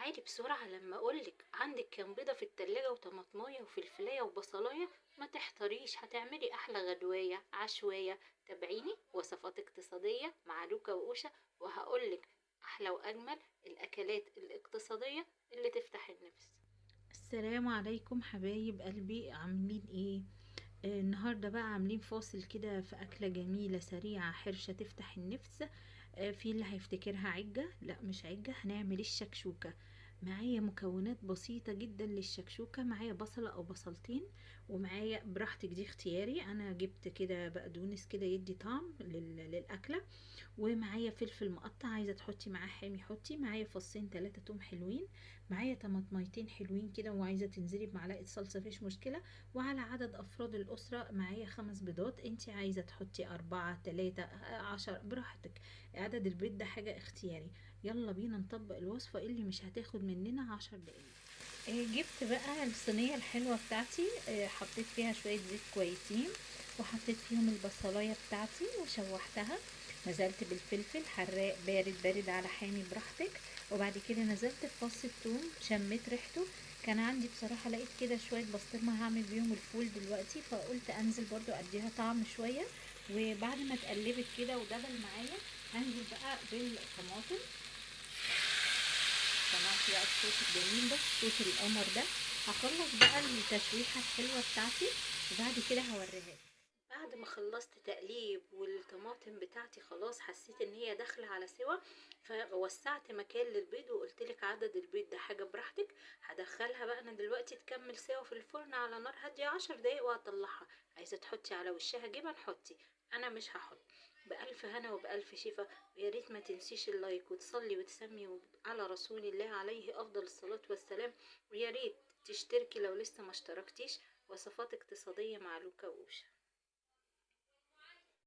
تعالي بسرعة لما اقولك عندك كام بيضة في التلاجة وطماطماية وفلفلاية وبصلاية، ما تحتريش، هتعملي احلى غدواية عشواية. تابعيني وصفات اقتصادية مع لوكا وأوشا، وهقولك احلى واجمل الاكلات الاقتصادية اللي تفتح النفس. السلام عليكم حبايب قلبي، عاملين ايه؟ النهارده بقى عاملين فاصل كده في اكله جميلة سريعة حرشه تفتح النفس. في اللي هيفتكرها عجة، لا مش عجة، هنعمل الشكشوكه. معايا مكونات بسيطة جدا للشكشوكه، معايا بصله او بصلتين، ومعايا براحتك دي اختياري، انا جبت كده بقدونس كده يدي طعم للاكله، ومعايا فلفل مقطع عايزه تحطي معاه حامي حطي، معايا فصين 3 توم حلوين، معايا طماطميتين حلوين كده، وعايزه تنزلي بمعلقه صلصه مفيش مشكلة. وعلى عدد افراد الاسرة معايا 5 بيضات، انت عايزه تحطي 4 3 10 براحتك، عدد البيض ده حاجة اختياري. يلا بينا نطبق الوصفة اللي مش هتاخد مننا 10 دقايق. جبت بقى الصينية الحلوة بتاعتي، حطيت فيها شوية زيت كويسين، وحطيت فيهم البصلايه بتاعتي وشوحتها، نزلت بالفلفل حراق بارد بارد على حامي براحتك، وبعد كده نزلت بفص الثوم، شميت ريحته. كان عندي بصراحة لقيت كده شوية بسطرمه هعمل بيهم الفول دلوقتي، فقلت انزل برضو اديها طعم شوية. وبعد ما اتقلبت كده ودبل معايا، هنزل بقى بالطماطم. سمعتي بقى الصوت الجميل ده، صوت القمر ده. هخلص بقى التشويحه الحلوة بتاعتي وبعد كده هوريها لك. بعد ما خلصت تقليب والطماطم بتاعتي خلاص حسيت ان هي داخله على سوا، فوسعت مكان للبيض وقلت لك عدد البيض ده حاجة براحتك. هدخلها بقى انا دلوقتي تكمل سوا في الفرن على نار هادية 10 دقايق وهطلعها. عايزه تحطي على وشها جبن حطي، انا مش هحط. بألف هنا وبألف شفا، ويا ريت ما تنسيش ال like وتصلي وتسمي على رسول الله عليه افضل الصلاة والسلام، ويا ريت تشتركي لو لسه ما اشتركتيش. وصفات اقتصادية مع لوكا وأوشا.